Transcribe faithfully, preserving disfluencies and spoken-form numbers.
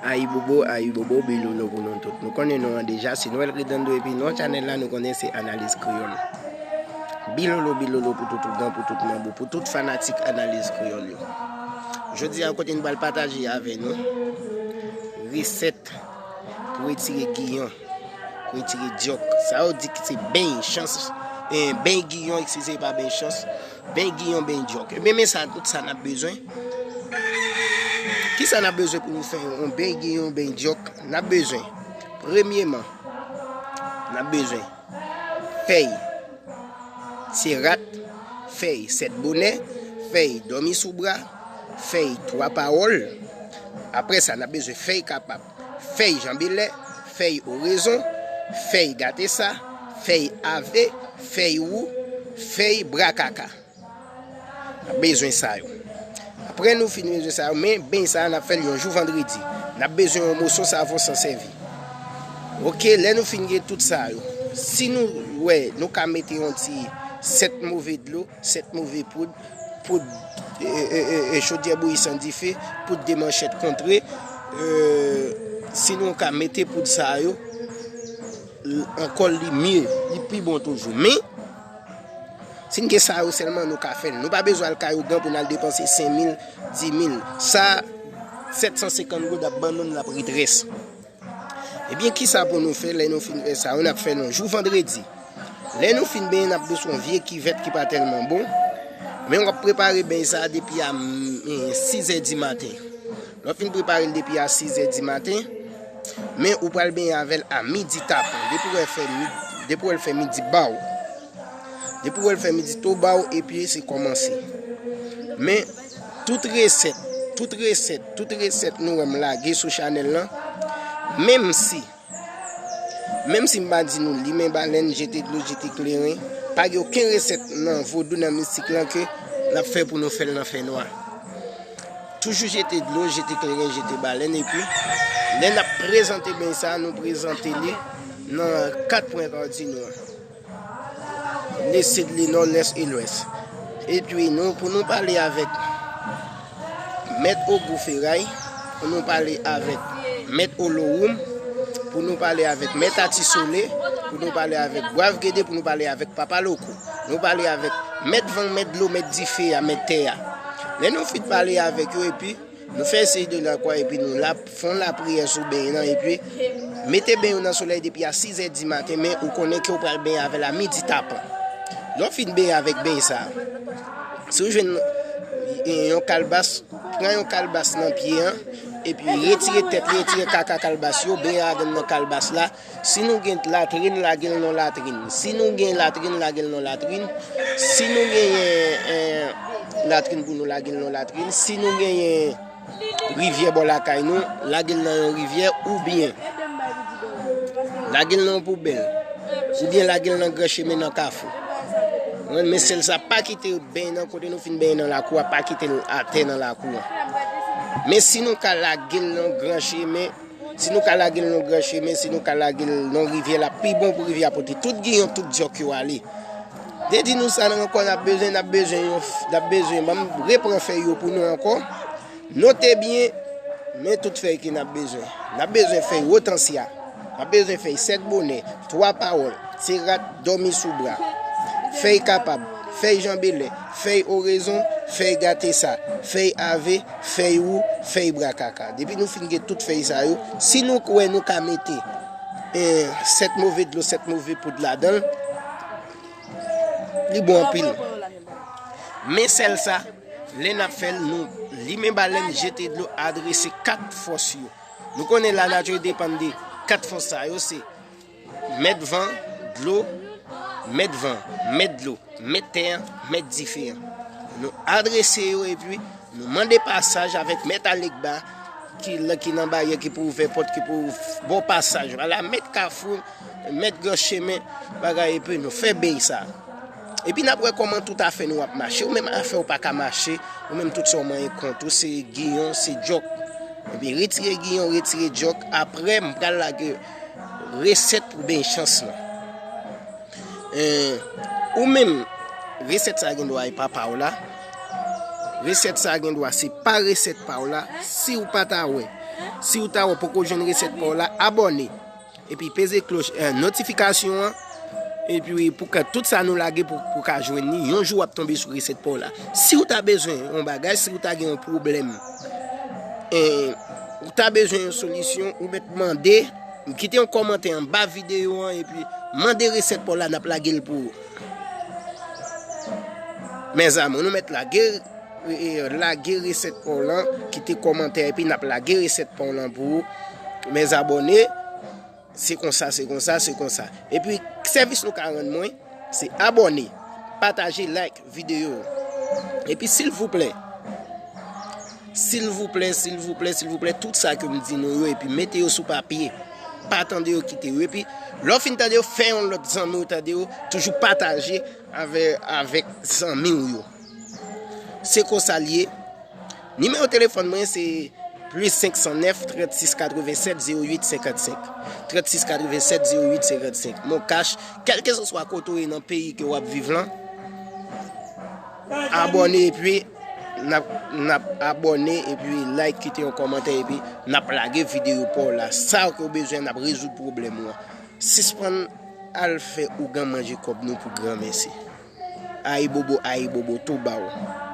Ayibobo, ayibobo, bilolo pou nou tout. Nou konnen non an deja, si nou wè l ret anndan epi non chanèl la, nou konnen se Analiz Kreyòl. Bilolo, bilolo pou tout ougan, pou tout manbo, pou tout fanatik Analiz Kreyòl yo. Jodi a, kote n pral pataje avè nou resèt pou retire giyon, pou retire dyòk. Sa yo di ki se beny chans, eh, beny giyon, eskize, pa beny chans. Beny giyon, beny dyòk. Ebyen, men sa, tout sa n ap bezwen. Kisa n ap bezwen pou nou fè yon beny giyon, beny dyòk? N ap bezwen, premyeman, n ap bezwen fèy serat, fèy sèt bonè, fèy dòmi sou bra, fèy twa pawòl. Apre sa, n ap bezwen fèy kapab, fèy janbelè, fèy orezon, fèy gatesa, fèy ave, fèy wou, fèy brakaka. N ap bezwen sa yo. Apre nou fin bezwen sa yo, men beny sa a, n ap fè l yon jou vandredi. N ap bezwen yon moso savon san sèvi. Oke, lè nou fin gen tout sa yo, si nou wè nou ka mete yon ti sèt move dlo, sèt move poud, poud, e, e, e, e, chodyè bouyisan dife, poud de manchèt kontre, e, si nou ka mete poud sa yo, l-, ankò li mye, li pi bon toujou. Men, si n gen sa yo sèlman, nou ka fè l. Nou pa bezwen al kay ougan pou n al depanse senk mil, dis mil. Sa, sèt san senkant goud ap ban nou l, l ap ret rès. Ebyen, kisa pou nou fè lè nou fin fè sa yo? N ap fè l yon jou vandredi. Lè nou fin benyen, n ap bezwen yon vye kivèt ki pa tèlman bon. Men w ap prepare beny sa a depi a, mm, sizè di maten. Lè w fin prepare l depi a sizè di maten, men ou pral benyen avè l a midi tapan. Depi w wè fè mi-, depi w wè l fè midi ba w. Depi w wè l fè midi tou ba w, epi se kòmanse. Men, tout resèt, tout resèt, tout resèt nou wè m lage sou chanèl lan, menm si, menm si m pa di nou limen balèn, jete dlo, jete kleren, pa gen okenn resèt nan vodou, nan mistik lan ke n ap fè pou nou fè l nan fènwa. Toujou jete dlo, jete kleren, jete balèn, epi lè n ap prezante beny sa, nou prezante li nan kat pwen kadinal an. Le sid, le nò, lès e lwès. Epi nou, pou nou pale avèk Mèt Ogou Feray, pou nou pale avèk Mèt Olowoum, pou nou pale avèk Mèt Atisole, pou nou pale avèk Bwav Gede, pou nou pale avèk Papa Loko. Nou pale avèk Mèt Van, Mèt Dlo, Mèt Dife a, Mèt Tè a. Lè nou fin pale avèk yo, epi nou fè seri de lakwa, epi nou la, fè yon lapriyè sou beny nan, epi mete beny ou nan solèy depi a sizè di maten, men ou konnen ke ou pral benyen avè l a midi tapan. Lè w fin benyen avèk beny sa, si w jwenn, e, yon kalbas, pran yon kalbas nan pye an, epi retire tèt li, retire kaka kalbas yo, benyen avè l nan kalbas la. Si nou gen latrin, lage l nan latrin. Si nou gen latrin, lage l nan latrin. Si nou genyen, eh, latrin pou nou, lage l nan latrin. Si nou genyen rivyè bò lakay nou, lage l nan yon rivyè oubyen lage l nan yon poubèl. Oubyen lage l nan gran chemen nan kafou. Ou konprann? Men sèl sa, pa kite beny nan kote nou fin benyen nan lakou a, pa kite l atè nan lakou a. Men si nou ka lage l nan gran chemen, si nou ka lage l nan gran chemen, si nou ka lage l nan rivyè, l ap pi bon pou rivyè a pote tout giyon, tout dyòk yo ale. Te di nou sa nan ankò, n ap bezwen, n ap bezwen yon, n ap bezwen, ban m repran fèy yo pou nou ankò. Note byen, men tout fèy ke n ap bezwen. N ap bezwen fèy wotansya, n ap bezwen fèy sèt bonè, twa pawòl, serat, dòmi sou bra, fèy kapab, fèy janbelè, fèy orezon, fèy gatesa, fèy ave, fèy wou, fèy brakaka. Depi nou fin gen tout fèy sa yo, si nou kwè nou ka mete, eh, sèt move dlo, sèt move poud ladan l, li bon anpil. Men sèl sa, lè n ap fè l, nou limen balèn, jete dlo, adrese kat fòs yo. Nou konnen lanati depann de kat fòs sa yo, se mèt van, dlo, mèt van, mèt dlo, mèt tè an, mèt dife an. Nou adrese yo epi nou mande pasaj avèk mèt Alegba ki, ki nan baryè, ki pou ouvè pòt, ki pou ba w pasaj. Vwala, mèt kafou, mèt gran chemen, bagay, epi nou fè beny sa. Epi n ap wè kòman tout afè nou ap mache. Ou menm afè ou pa ka mache, ou menm tout sa w manyen kont ou, se giyon, se djòk. Epi retire giyon, retire djòk. Apre, m pral lage resèt pou beny chans lan. Eh, ou menm, resèt sa gen dwa e pa pa w la. Resèt sa gen dwa se pa resèt pa w la. Si w pa ta wè, Si w ta wè w poko jwenn resèt pa w la, abòne. Epi peze kloch eh, notifikasyon an. Epi pou ke tout sa nou lage pou, pou ka jwenn li, yon jou w ap tonbe sou resèt pa w la. Si w ta bezwen yon bagay, si w ta gen yon pwoblèm, eh, ou ta bezwen yon solisyon, ou mèt mande, kite yon kòmantè anba videyo an, epi mande resèt pa w la, n ap lage l pou ou. Mezanmi, nou mèt lage, eh, lage resèt pa w lan, kite kòmantè, epi n ap lage resèt pa w lan pou ou. Mezabòne, se konsa, se konsa, se konsa. Epi, sèvis nou ka rann mwen, se abòne, pataje, like videyo. Epi, silvouplè, silvouplè, silvouplè, silvouplè, tout sa ke m di nou yo, epi mete yo sou papye. Pa tande yo kite yo. Epi, lè w fin tande yo, fè yon lòt zanmi w tande yo, toujou pataje avè, avèk zanmi w yo. Se konsa l ye. Nimewo telefòn mwen se plis senk san nèf, trant sis, katrevennsèt, zewo uit, senkannsenk. Trant sis, katrevennsèt, zewo uit, senkannsenk. Mon Cash, kèlkeswa kote w ye nan peyi ke w ap viv lan, abòne epi n ap, n ap abòne epi like, kite yon kòmantè epi n ap lage videyo pa w la. Sa ke w bezwen, n ap rezoud pwoblèm ou an. Sispann al fè ougan manje kòb nou pou granmèsi. Ayibobo, ayibobo, tou ba w.